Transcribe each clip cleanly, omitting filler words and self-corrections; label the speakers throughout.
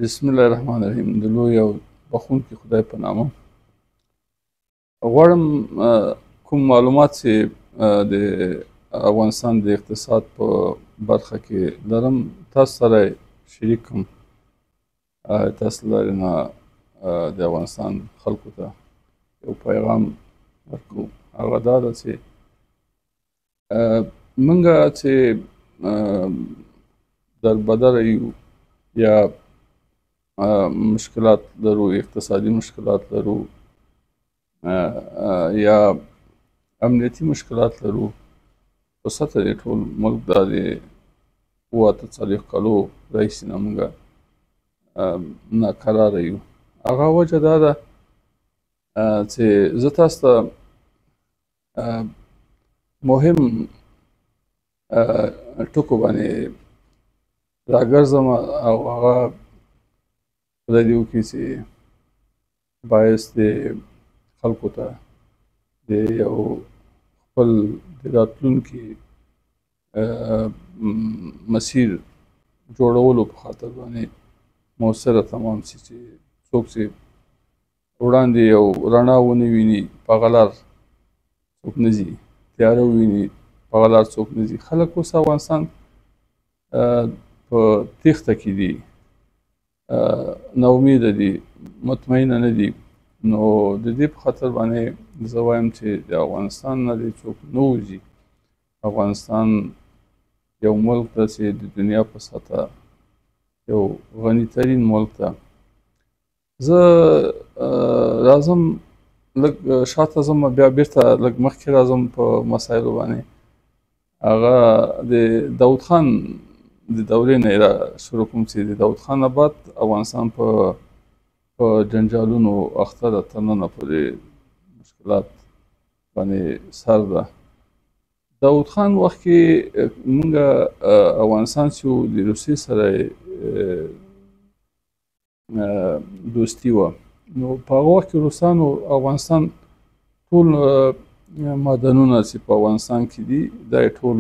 Speaker 1: بسم الله الرحمن الرحیم. د لوی او بخښونکي خدای په نامه غواړم کوم معلومات چې د افغانستان د اقتصاد په برخه کې لرم تاسو سره شریک کړم. تاسو لارې نه د افغانستان خلکو ته یو پیغام ورکوم. هغه دا ده چې موږ چې در بدره یو یا مشکلات لرو، اقتصادي مشکلات لرو یا امنیتي مشکلات لرو، په سطح د ټول ملک دا د 48 کالو راهیسې نه موږ ناکراره یو. هغه وجه دا ده چې زه تاسو ته مهم ټکو باندې راګرځم او هغه خدای دې وکړي چې باعث د خلکو ته د یو خپل د راتلونکي مسیر جوړولو په خاطر باندې موثره تمام شي، چې څوک چې وړاندې یو رڼا ونه ویني په هغه لار څوک نه ځي، تیاره وویني په هغه لار څوک نه ځي. خلک اوس افغانستان په تېښته کې دي، ناامیده دي، مطمئنه نه دي. نو د دې په خاطر باندې زه وایم چې د افغانستان نه دې څوک نه وځي. افغانستان یو ملک ده چې د دنیا په سطح یو غني ترین ملک ده. زه راځم لږ شاته ځم، بیا بیرته لږ مخکې راځم په مسایلو باندې. هغه د داود خان د دورې نه را شروع کوم چې د داود خان نه بعد افغانستان په جنجالونو اخته ده، تر ننه پورې مشکلات باندې سر ده. داود خان وخت کې موږ افغانستان چې د روسیې سره دوستي وه، نو په هغه وخت کې روسانو افغانستان ټول معدنونه چې په افغانستان کې دي دا یې ټول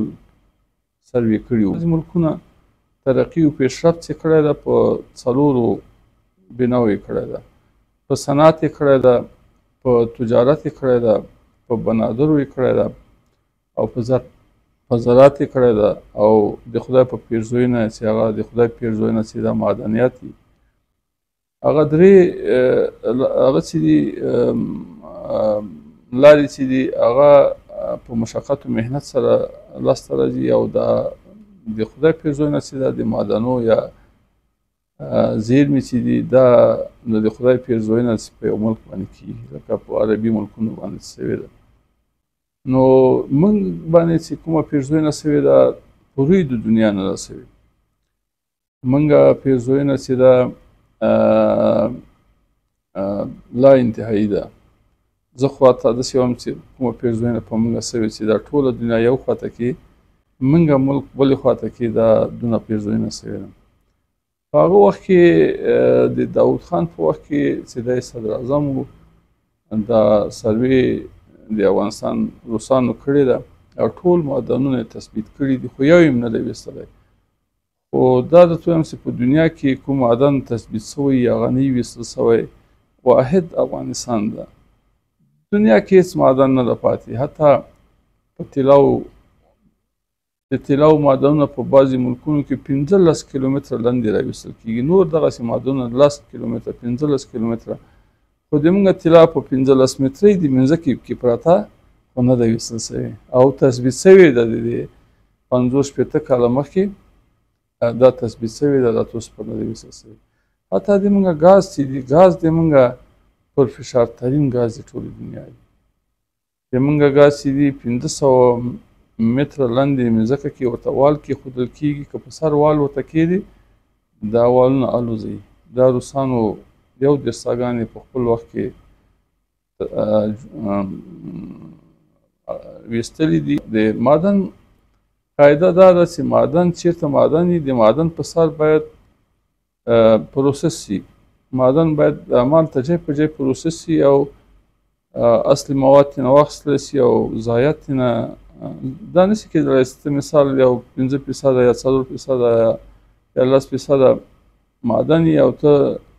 Speaker 1: سروې کړي وو. ملکونه ترقي او پیشرفت چې کړی ده په څلورو بناو یې کړی ده، په صنعت یې کړی ده، په تجارت یې کړی ده، په بنادرو یې کړی ده، او په زراعت یې کړی ده، او د خدای په پیرزوینه چې هغه د خدای پیرزوینه چې دا معدنیات دي، هغه درې هغه چې دي لارې چې دي هغه په مشقت او محنت سره لاسته راځي. او دا د خدای پیرزوینه چې ده د معدنو یا زیرمې چې دي دا د خدای پیرزوینه چې په یو ملک باندې کېږي، لکه په عربي ملکونو باندې سوې ده. نو موږ باندې چې کومه پیرزوینه سوې ده په روی د دنیا نه ده سوې. موږ پیرزوینه چې ده لا انتهایی ده. زه خو حتی داسې وایم چې کومه پیرزوینه په موږ سوې چې دا ټوله دنیا یو خواته کې، موږ ملک بلې خواته کې دا دونه پیرزوینه سوې ده. په هغه وخت کې د داود خان په وخت کې چې دی صدراعظم و، دا سروې د افغانستان روسانو کړې ده او ټول معدنونه یې تثبیت کړي دي، خو یو یې هم نه دی ویستلی. خو دا درته وایم چې په دنیا کې کوم معدن تثبیت سوی یا هغه نه ویستل سوی واحد افغانستان ده. دنیا کې هېڅ معدن نه ده پاتې. حتی په طلاو د طلاو معدنونه په بعضې ملکونو کې 15 کیلومتره لاندې راویستل کېږي، نور دغسې معدنونه 10 کیلومتره 15 کیلومتره، خو د موږ طلا په 15 مترۍ د مځکې کې پرته خو نه ده ویستل سوې او تثبیت سوې ده. د دې 50 کاله مخکې دا تثبیت سوې ده، دا تر اوسه پورې نه ده ویستل سوې. حتی د موږ ګاز چې دي، ګاز د موږ پر فشارترین ګاز د ټولې دنیا دی. د موږ ګاز چې دي 500 متره لاندې مځکه کې ورته وال کېښودل کېږي، که په سر وال ورته کېدي دا والونه الوځي. دا روسانو یو دېرش څاګانې په خپل وخت کې ویستلي دي. د معدن قاعده دا ده چې معدن چېرته معدن وي، د معدن په سر باید پروسس شي، معدن باید مال ته ځای په ځای پروسس شي او اصلي مواد ترېنه واخیستل شي او ضایعات ترېنه دا نه شي کېدلی چې ته مثال یو 5% یا 4% یا 10% معدن او ته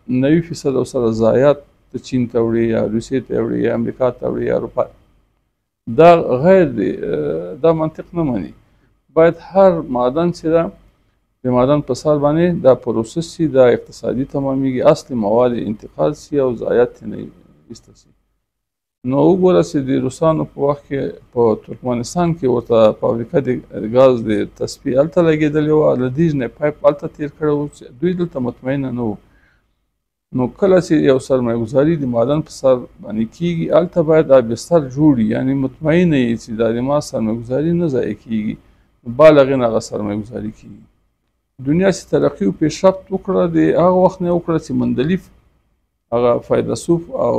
Speaker 1: 90% ورسره ضایعات ته چین ته وړي یا روسیې ته وړي یا امریکا ته وړي یا اروپا، دا غیر دی، دا منطق نه مني. باید هر معدن چې ده د معدن په سر باندې دا پروسس سي، دا اقتصادي تمامېږي، اصلي مواد انتقال سي او ضایعات ترې نه ایسته سي. نو وګوره چې د روسانو په وخت کې په ترکمنستان کې ورته فابریکه د ګاز د تصفیې هلته لګېدلې وه، له دې نه پایپ هلته تېر کړی و چې دوی دلته مطمئنه نه وو. نو کله چې یو سرمایه ګذاري د معدن په سر باندې کېږي، هلته باید دا بستر جوړ وي، یعنې مطمئنه یې چې دا د ما سرمایه ګذاري نه ضایع کېږي، بعد هغې نه هغه سرمایه ګذاري کېږي. دنیا چې ترقي او پیشرفت وکړه، د هغه وخت نه یې وکړه چې مندلیف هغه فیلسوف او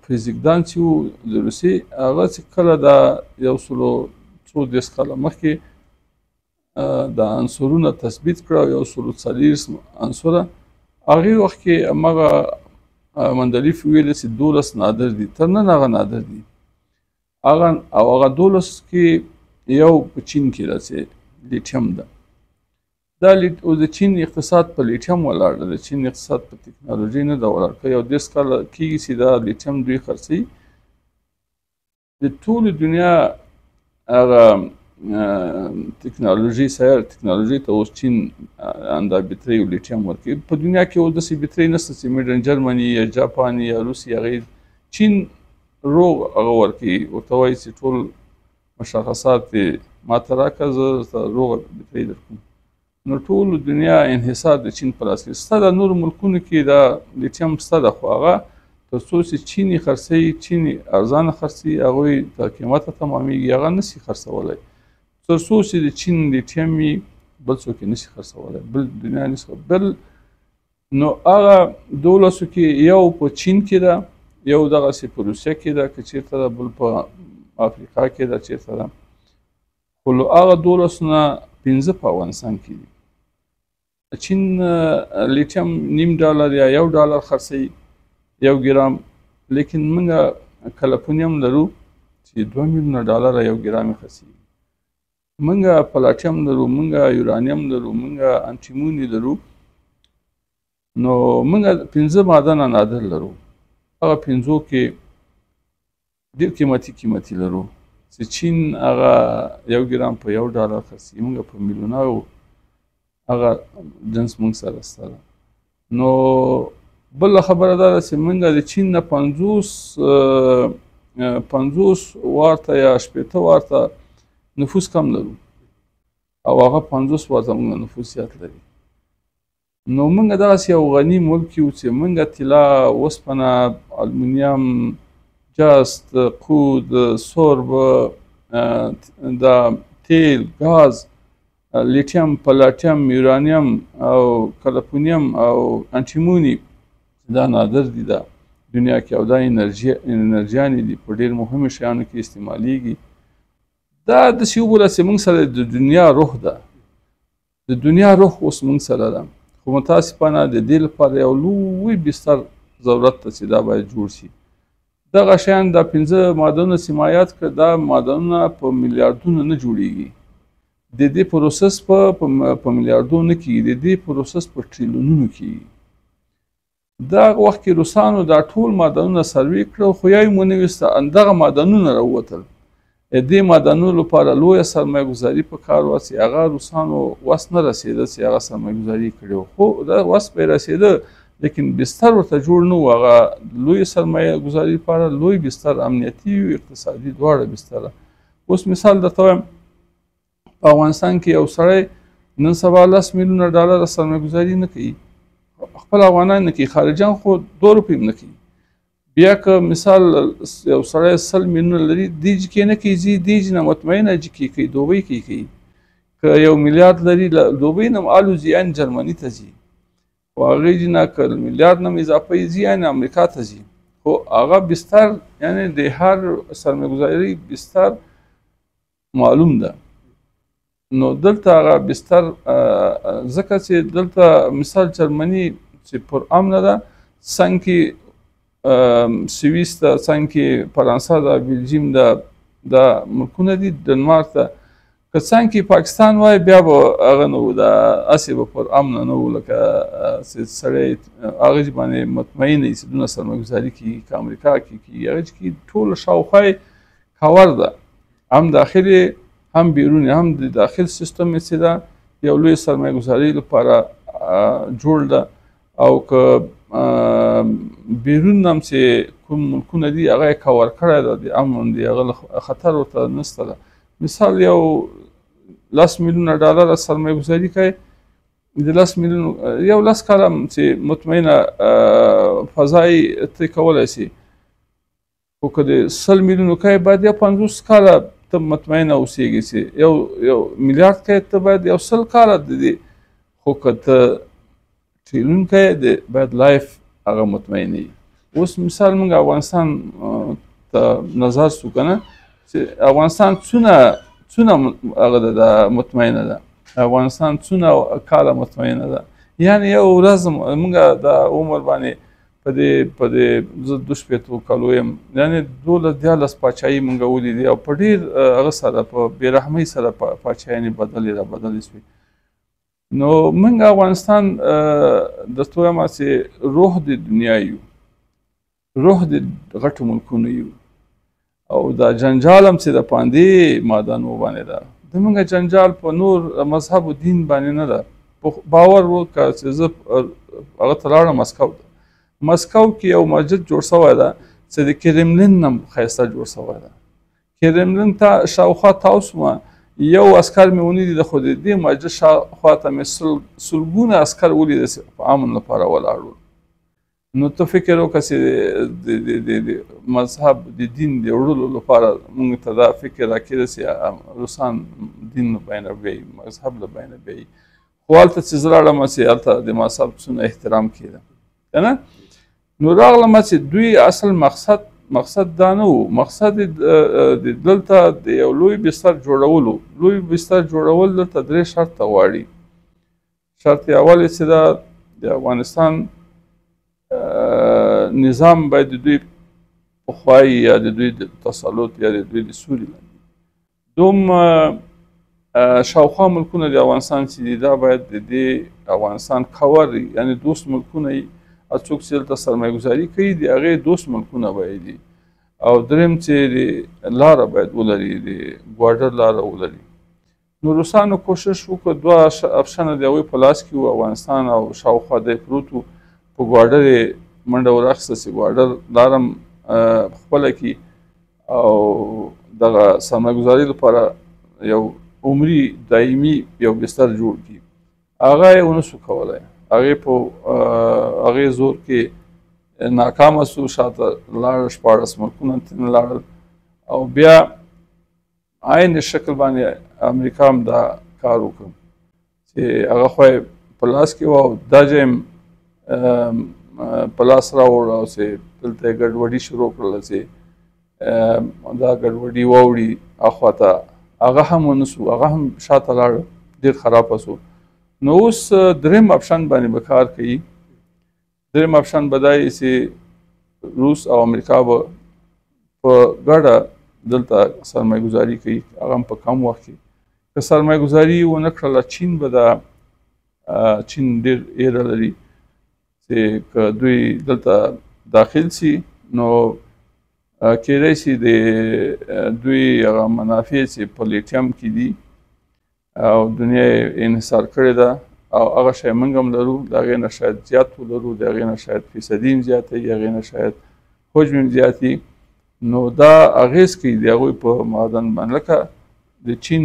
Speaker 1: فزیکدان چې و د روسیې، هغه چې کله دا یو سلو څو دېرش کاله مخکې دا عنصرونه تثبیت کړه، یو سلو څلېرویشت عنصره، هغې وخت کې هماغه مندلیف ویل چې 12 نادر دي، تر نن هغه نادر دي. هغه او هغه 12 کې یو په چین کې ده چې لیتیم ده. دا او د چین اقتصاد په لیتیم ولاړ ده، د چین اقتصاد په تکنالوژي نه ده ولاړ. که یو 30 کاله کېږي چې دا لیتیم دوی خرڅوي، د ټولې دنیا هغه تکنالوژي، سیاره تکنالوژي ته اوس چین اندا بټرۍ او لیتیم ورکوي. په دنیا کې اوس داسې بټرۍ نشته چې میډ ان جرمني یا جاپان یا روسي، هغې چین روغ هغه ورکوي، ورته وایي چې ټول مشخصات یې ما ته راکړه، زه درته روغه بټرۍ درکوم. نو ټول دنیا انحصار د چین په لاس کې شته. د نورو ملکونو کې دا لیتیم شته ده، خو هغه تر څو چې چین یې خرڅوي، چین یې ارزانه خرڅوي، هغوی ته قیمته تمامېږي، هغه نه شي خرڅولی. تر څو چې د چین لیتیم وي، بل څوک یې نه شي خرڅولی، بل دنیا نه شي. بل نو هغه دولسو کې یو په چین کې ده، یو دغسې په روسیه کې ده که چېرته ده، بل په افریقا کې ده چېرته ده. خو له هغه دولسو نه 5 په افغانستان کې دي. چین لیتیم نیم ډالر یا یو ډالر خرڅوي یو ګرام، لیکن موږ کلپونیم لرو چې 2 میلیونه ډالر یو ګرام یې خرڅېږي. موږ پلاټیم لرو، موږ یورانیم لرو، موږ انټیموني لرو. نو موږ 5 معدنه نادر لرو. هغه 5 کې ډېر قیمتي قیمتي لرو چې چین هغه یو ګرام په یو ډالر خرڅوي، موږ په میلیوناو هغه جنس موږ سره شته ده. نو بله خبره دا ده چې موږ د چین نه 50 وارته یا 60 وارته نفوس کم لرو او هغه 50 وارته موږ نفوس زیات لري. نو موږ دغسې یو غني ملک یو چې موږ طلا، اوسپنه، المونیم، جست، قود، سرب، دا تیل، ګاز، لیتیم، پلاټیم، یورانیم او کلپونیم او انټیموني دا نادر دي دا دنیا کې، او دا انرژیانې دي، په ډېر مهمو شیانو کې استعمالیږي. دا داسې وبوله چې موږ سره د دنیا روح ده، د دنیا روح اوس موږ سره ده. خو متاسفانه د دې لپاره یو لوی بستر ضرورت ده چې دا باید جوړ شي. دغه شیان دا 5 معدنونه چې ما یاد کړه، دا معدنونه په میلیاردونو نه جوړیږي. د دې پروسس په میلیاردونو نه کېږي، د دې پروسس په ټریلیونونو کېږي. دا وخت کې روسانو دا ټول معدنونه سروې کړل، خو یو یې ونه ویسته، همدغه معدنونه راووتل. د دې معدنونو لپاره لویه سرمایه ګذاري په کار وه چې هغه روسانو وس نه رسېده چې هغه سرمایه ګذاري کړې وه. خو دا وس به یې رسېده، لیکن بستر ورته جوړ نه و. هغه لوی سرمایه ګذاري لپاره لوی بستر، امنیتي او اقتصادي دواړه بستره. اوس مثال درته وایم، په افغانستان کې یو سړی نن سبا 10 میلیونه ډالر سرمایه ګذاري نه کوي، خپل افغانان نه کوي، خارجیان خو 2 روپۍ هم نه کوي. بیا که مثال یو سړی 100 میلیونه لري، دې جې کې نه کوي، ځي دې جې نه مطمئنه جې کې کوي، دوبۍ کې کوي. که یو میلیارد لري، له دوبۍ نه هم الوځي، عین جرمني ته ځي، خو هغې جې نه که میلیارد نه هم اضافه یې ځي، عین امریکا ته ځي. خو هغه بستر، یعنې د هر سرمایه ګذاري بستر معلوم ده. نو دلته هغه بستر، ځکه چې دلته مثال جرمني چې پر امنه ده، څنګ کې سویس ده، څنګ کې فرانسه ده، بلجیم ده، دا ملکونه دي، ډنمارک ده. که څنګه کې پاکستان وای بیا به هغه نه و، دا هسې به پر امنه نه و، لکه چې سړی هغه چې باندې مطمئن وي چې دونه سرمایه ګذاري کېږي، که امریکا کې کېږي، هغه چې کېږي ټول شاوخوا یې کور ده، هم داخل هم بیرون، هم د داخل سیستم یې چې ده یو لوی سرمایه ګذاري لپاره جوړ ده. او که بیرون هم چې کوم ملکونه دي هغه یې کور کړی ده، د امن دی، هغه خطر ورته نشته ده. مثال یو 10 میلیونه ډالر سرمایه ګذاري کوي، د 10 میلیونو یو 10 کاله هم چې مطمئنه فضا یې ته کولی شي، خو که د 100 میلیونو کوي باید یو 50 کاله ته مطمئنه اوسېږي، چې یو میلیارد کوي ته باید یو 100 کاله د دې، خو که ته ټریلیون کوي د باید life هغه مطمئن وي. اوس مثال موږ افغانستان ته نظر سو که نه، چې افغانستان څونه هغه ده مطمئنه ده، افغانستان څونه کاله مطمئنه ده، یعنې یو ورځ موږ د عمر باندې په دې زه 62 کالو یم، یعنې 12 13 پاچاهي موږ ولیدې او په ډېر هغه سره په بې رحمۍ سره پاچاهیانې بدلې را بدلې سوې. نو موږ افغانستان درته وایم چې روح د دنیا یو، روح د غټو ملکونو یو، او دا جنجال هم چې د پاندې معدنو باندې ده، د موږ جنجال په نور مذهب و دین باندې نه ده. باور وکړه چې زه هغه ته لاړم مسکو ته، مسکو کې یو مسجد جوړ شوی ده چې د کرملین هم ښایسته جوړ شوی ده. کرملین ته شاوخوا تاو سومه، یو عسکر مې ونه لیده، خو د دې مسجد شاوخوا ته مې سلګونه عسکر ولیده چې په امن لپاره ولاړ وو. نو ته فکر وکړه چې د مذهب د دین د وړلو لپاره موږ ته دا فکر راکېده چې روسان دین له بینه بیایي، مذهب له بینه بیایي، خو هلته چې زه لاړم چې هلته د مذهب څونه احترام کېده که نه. نو راغلم چې دوی اصل مقصد دا نه و، مقصد د دلته د یو لوی بستر جوړولو. لوی بستر جوړول دلته 3 شرطه غواړي. شرط اول یې چې ده د افغانستان نظام باید د دوی په خوا یا د دوی د تسلط یا د دوی د سوري لاندې. دوم شاوخوا ملکونه د افغانستان چې دي دا باید د دې افغانستان کور وي، یعنې دوست ملکونه یي، هر څوک چې دلته سرمایه ګذاري کوي د هغې دوست ملکونه باید دي. او دریم چې د لاره باید ولري، د ګواډر لاره ولري. نو روسانو کوشش وکړ، دوه اپشنه د هغوی په لاس کې وو، افغانستان او شاوخوا دی پروت وو، په ګواډر یې منډه وراخیسته چې ګواډر لاره هم خپله کړي او دغه سرمایه ګذاري لپاره یو عمري دایمي یو بستر جوړ کړي. هغه یې ونه سو کولی، هغې په هغې زور کې ناکامه سو، شاته لاړل، 16 ملکونه ترېنه لاړل. او بیا عین شکل باندې امریکا هم دا کار وکړ چې هغه خو یې په لاس کې وه او دا ځای هم په لاس راوړ او چې دلته یې ګډوډي شروع کړله چې دا ګډوډي واوړي اخوا ته، هغه هم ونه سو، هغه هم شاته لاړ، ډېر خرابه سو. نو اوس دریم اپشن باندې به کار کوي. دریم اپشن به دا وي چې روس او امریکا به په ګډه دلته سرمایه ګذاري کوي، هغه هم په کم وخت کې. که سرمایه ګذاري ونه کړله، چین به دا، چین ډېر ایره لري چې که دوی دلته داخل سي نو کېدای سي د دوی هغه منافع چې په لیتیم کې دي او دنیا یې انحصار کړې ده او هغه شی موږ هم لرو، د هغې نه شاید زیات ولرو، د هغې نه شاید فیصدي هم زیاته وي، د هغې نه شاید حجم هم زیات وي. نو دا اغېز کوي د هغوی په معدن باندې، لکه د چین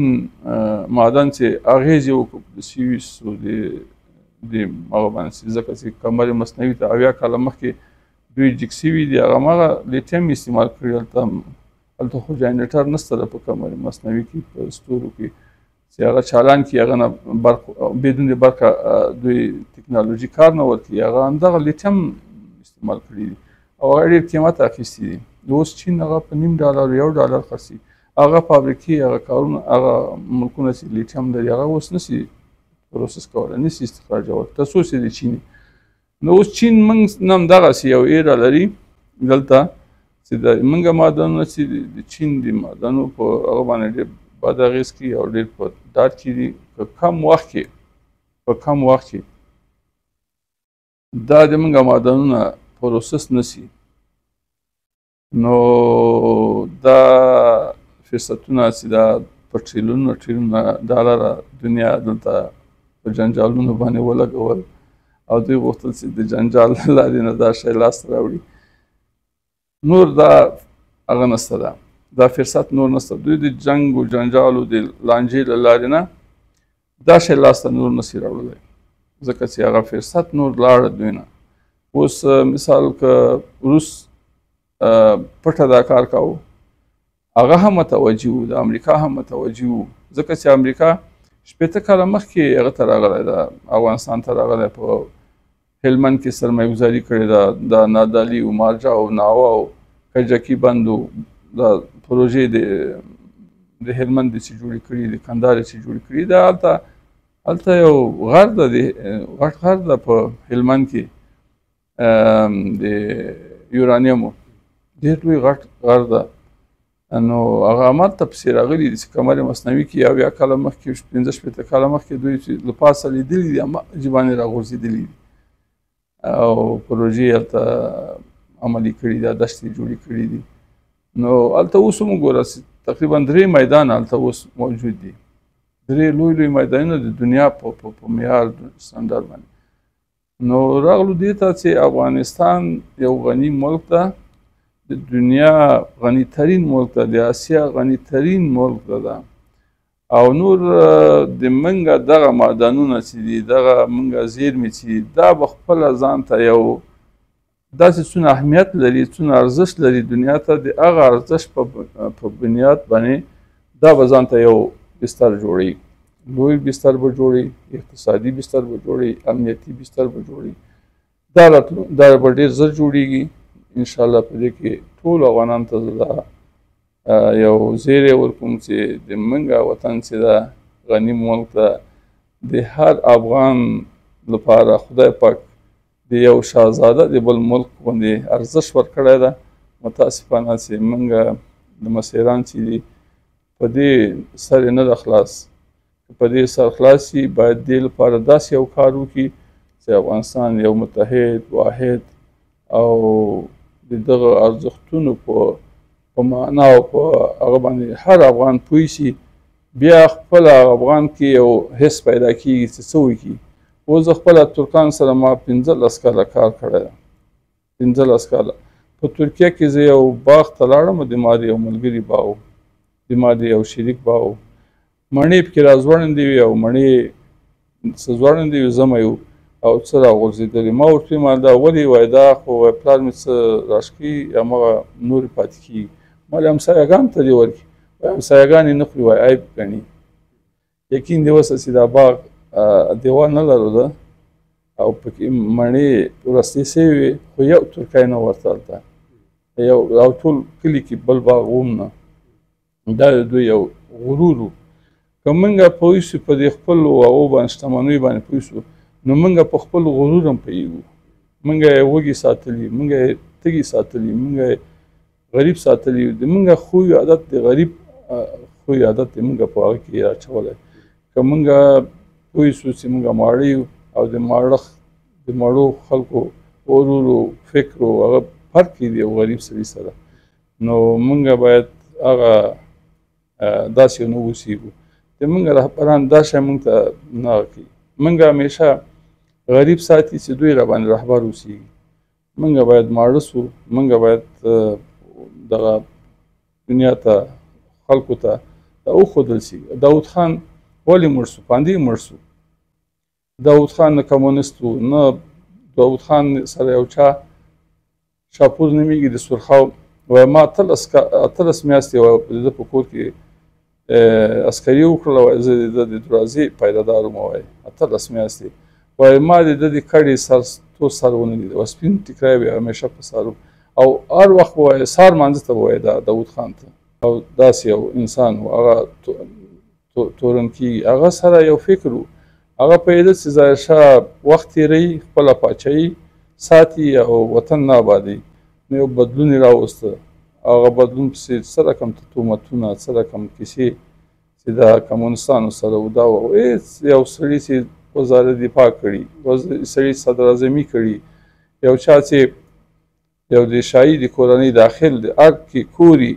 Speaker 1: معدن چې اغېز یې وکړو د سویس او د هغه باندې، ځکه چې کمر مصنوعي ته 70 کاله مخکې دوی جګ سوي دي، هغه هماغه لیتیم استعمال کړي. هلته خو جنریټر نشته ده په کمر مصنوعي کې، په ستورو کې چې هغه چالان کړي، هغه نه برق، بدون د برقه دوی تکنالوژي کار نه ورکوي، هغه همدغه لیتیم استعمال کړي دي او هغه ډېر قیمت اخیستي دي. اوس چین هغه په نیم ډالر یو ډالر خرڅي، هغه فابریکې، هغه کارونه، هغه ملکونه چې لیتیم لري هغه اوس نشي پروسس کولی، نشي استخراجولی تر څو چې د چین. نو اوس چین موږ نه هم دغسې یو ایره لري دلته چې د موږ معدنونه چې د چین د معدنو په هغه باندې ډېر بد اغېز کوي او ډېر په ډاډ کې دي. که کم وخت کې، په کم وخت کې دا د موږ معدنونه پروسس نه سي، نو دا فرصتونه چې دا په ټریلیونونه ټریلیونونه ډالره دنیا دلته په جنجالونو باندې ولګول او دوی غوښتل چې د جنجال له لارې نه دا شی لاسته راوړي، نور دا هغه نسته، ده دا فرصت نور نسته. دوی د جنګ و جنجالو د لانجې له لارې نه دا شی لاسته نور نسي راوړلی، ځکه چې هغه فرصت نور لاړه دوی نه. اوس مثال که روس پټه دا کار کاوه، هغه هم متوجه و، د امریکا هم متوجه و، ځکه چې امریکا 60 کاله مخکې هغه ته راغلی ده، افغانستان ته راغلی، په هلمند کې سرمایه ګذاري کړې ده، د نادعلي او مارجه او ناوه او کجکي بند و، دا پروژې د هلمند چې جوړې کړي، د کندهار چې جوړې کړي، دا هلته یو غر ده، د غټ غر ده په هلمند کې، د یورانیمو ډېر لوی غټ غر ده. نو هغه همالته پسې راغلي دي چې کمر مصنوعي کې 70 کاله مخکې، 65 کاله مخکې دوی چې له پاسه لیدلي دي، هماغه باندې راغورځېدلي دي او پروژې هلته عملي کړي دي، دښتې جوړې کړي دي. نو هلته اوس هم وګوره چې تقریبا 3 میدان هلته اوس موجود دي، 3 لوی لوی میدانونه د دنیا په معیار ستندرد باندې. نو راغلو دې ته چې افغانستان یو غني ملک ده، د دنیا غني ترین ملک ده، د آسیا غني ترین ملک ده، او نور د منګه دغه معدنونه چې دي، دغه منګه زیرمې چې دي، دا به خپله ځان ته یو داسې څونه اهمیت لري، څونه ارزښت لري دنیا ته، د هغه ارزښت په بنیاد باندې دا به ځان ته یو بستر جوړوي، لوی بستر به جوړوي، اقتصادي بستر به جوړوي، امنیتي بستر به جوړوي. دا به ډېر زر جوړیږي انشاءالله. په دې کې ټول افغانان ته زه دا یو زیری ورکوم چې د منګه وطن چې ده غني ملک ده، د هر افغان لپاره خدای پاک د یو شاهزاده د بل ملک غوندې ارزښت ورکړی ده. متاسفانه چې منګه د مسیران چې دي په دې سر یې نه ده خلاص، په دې سر خلاص شي باید دې لپاره داسې یو کار وکړي چې افغانستان یو متحد واحد او د دغه ارزښتونو په معنا او په هغه باندې هر افغان پوه شي، بیا خپله افغان کې یو حس پیدا کېږي چې څه وکړي. اوس زه خپله ترکان سره ما 15 کاله کار کړی ده، 15 کاله په ترکیه کې زه یو باغ ته لاړم، د ما د یو ملګري باغ و، د ما د یو شریک باغ و، مڼې پکې راځوړندې وې او مڼې څه ځوړندې وې، زمی و او څه راغورځېدلې. ما ورته وویل دا ولې؟ وایي دا خو پلار مې څه راشکي هماغه نورې پاتې کېږي. ما ویل همسایهګان ته دې ورکړي؟ وایي همسایهګان یې نه خوري، وایي عیب ګڼي. یقین دې وسه چې دا باغ دیوال نه لرله او پکې مڼې ورستې سوې وې، خو یو ترکی نه ورته هلته، یو او ټول کلي کې بل باغ وم نه. دا د دوی یو غرور و. که موږ پوه سو په دې خپلو هغو باندې شتمنیو باندې پوه سو، نو موږ په خپل غرور هم پوهېږو. موږ یې وږي ساتلي، موږ یې تږي ساتلي، موږ یې غریب ساتلي. د موږ خوی عادت د غریب خوی عادت د موږ په هغه کې راچولی. که موږ پوه سو چې موږ ماړه یو او د د ماړو خلکو غرور و فکر و هغه فرق دی یو غریب سړي سره، نو موږ باید هغه داسې ونه اوسېږو. د موږ رهبران دا شی موږ ته نه کوي. موږ همیشه غریب ساتي چې دوی را باندې رهبر اوسېږي. موږ باید ماړه سو، موږ باید دغه دنیا ته خلکو ته دا وښودل سي. داود خان ولې مړ سو؟ په همدې مړ سو. داود خان نه کمونست و، نه داود خان سره یو چا شاپور نومېږي د سرخاو، وایي ما 18 میاشتې د ده په کور کې عسکري وکړله، وایي زه د ده د دروازې پایدهدار وم، وایي 18 میاشتې، وایي ما د ده د کډې سر تور سر ونه لید، وایي سپین ټیکری به یې همیشه په سر و او هر وخت به وایي سهار لمانځه ته به وایي دا داود خان ته. او داسې یو انسان و، هغه تورن کېږي. هغه سره یو فکر و، هغه پوهېده چې ظاهرشاه وخت تېروي، خپله پاچاهي ساتي او وطن نه آبادوي. نو یو بدلون یې راوسته، هغه بدلون پسې څه رقم تهمتونه، څه رقم کیسې، چې دا کمونستانو سره و، دا و هېڅ یو سړي چې وزارت دفاع کړي، سړي صدراعظمي کړي، یو چا چې یو د شاهي د کورنۍ داخل د ارګ کې کوري،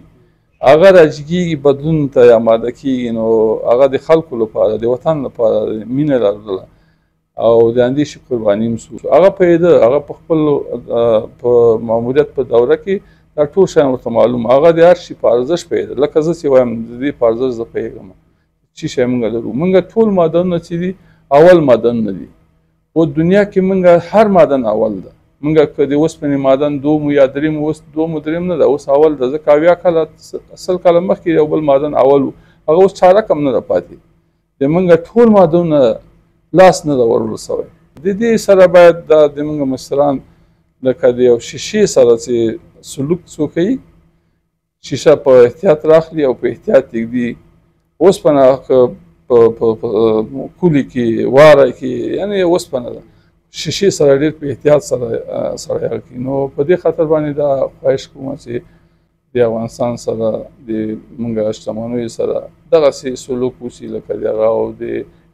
Speaker 1: هغه راجګېږي بدلون ته آماده کېږي، نو هغه د خلکو لپاره د وطن لپاره مینه لرله او د اندېشې قرباني هم سو. هغه پوهېده، هغه په خپل په ماموریت په دوره کې دا ټول شیان ورته معلوم، هغه د هر شي په ارزښت پوهېده. لکه زه چې وایم د دې په ارزښت زه پوهېږم چې شی موږ لرو. موږ ټول معدنونه چې دي اول معدنونه دي، په دنیا کې موږ هر معدن اول ده. موږ که د اوسپنې معدن دوم یا دریم، اوس دوم دریم نه ده، اوس اول ده، ځکه 70 کاله 100 کاله مخکې یو بل معدن اول و، هغه اوس چارک هم نه ده پاتې. د موږ ټول معدنونه لاس نه ده ورول سوی. د دې سره باید دا د موږ مشران لکه د یو شیشې سره چې سلوک څوک کوي، شیشه په احتیاط راخلي او په احتیاط یې ږدي. اوسپنه که په کلي کې واره کې، یعنې اوسپنه ده، شیشې سره ډېر په احتیاط سره سړی هغه کوي. نو په دې خاطر باندې دا خواهش کوم چې د افغانستان سره د موږ شتمنیو سره دغسې سلوک وسي لکه د هغه، او د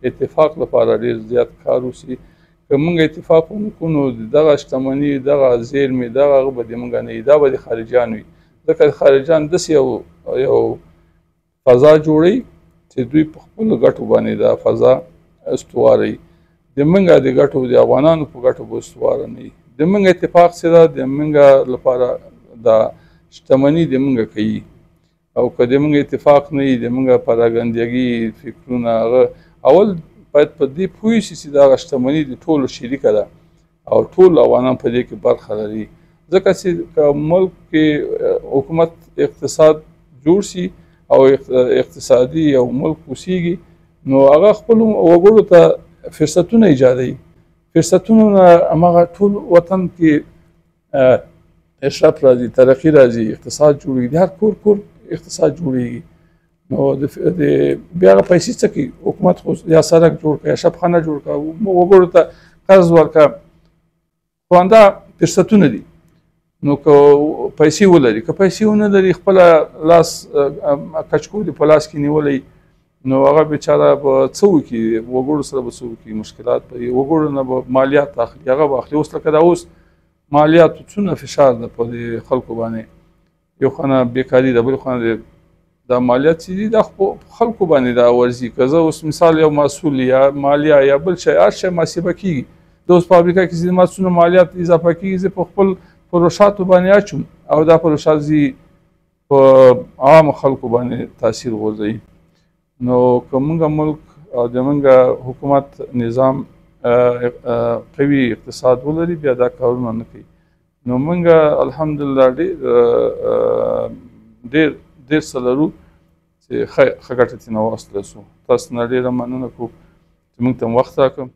Speaker 1: اتفاق لپاره ډېر زیات کار وسي. که موږ اتفاق ونه کړو نو دغه شتمني، دغه زیرمې، دغه هغه به د موږ نه وي، دا به د خارجیانو وي. ځکه خارجیان داسې یو فضا جوړوي چې دوی په خپلو ګټو باندې دا فضا استواروي. د موږ د ګټو، د افغانانو په ګټو به استواره نه وي. د موږ اتفاق چې ده د موږ لپاره دا شتمني د موږ کوي، او که د موږ اتفاق نه وي، د موږ پراګندګي فکرونه هغه اول باید په دې پوه شي چې دغه شتمني د ټولو شریکه ده او ټول افغانان په دې کې برخه لري. ځکه چې که ملک کې حکومت اقتصاد جوړ شي او اقتصادي یو ملک اوسېږي، نو هغه خپلو وګړو ته فرصتونه ایجادوي. فرصتونه هماغه ټول وطن کې اشراف راځي، ترقي راځي، اقتصاد جوړېږي، د هر کور کور اقتصاد جوړېږي. نو د بیا هغه پیسې څه کوي؟ حکومت خو یا سړک جوړ کړه، یا شپخانه جوړ کړه، وګړو ته قرض ورکړه، خو همدا فرصتونه دي. نو که پیسې ولري، که پیسې ونه لري، خپله لاس کچکول په لاس کې نیولی، نو هغه بیچاره به څه وکړي؟ وګړو سره به څه وکړي؟ مشکلات به یې، وګړو نه به مالیات اخلي، هغه به اخلي. اوس لکه دا اوس مالیاتو څومره فشار ده په دې خلکو باندې، یو خانه بیکاري ده، بل خانه دا مالیات چې دي دا خلکو باندې دا ورځي. که زه اوس مثال یو محصول یا مالیه یا بل شی هر شی محاسبه کېږي، د اوس په فابریکه کې چې ما څومره مالیات اضافه کېږي، زه په خپل پروشاتو باندې اچوم او دا پروشات ځي په عامو خلکو باندې تاثیر غورځوي. نو که موږ ملک او د موږ حکومت نظام قوي اقتصاد ولري، بیا دا کارونه نه کوي. نو موږ الحمدلله ډېر ډېر ډېر څه لرو چې ښه ګټه ترېنه واخیستلی شو. تاسو نه ډېره مننه کوو چې موږ ته مو وخت راکړ.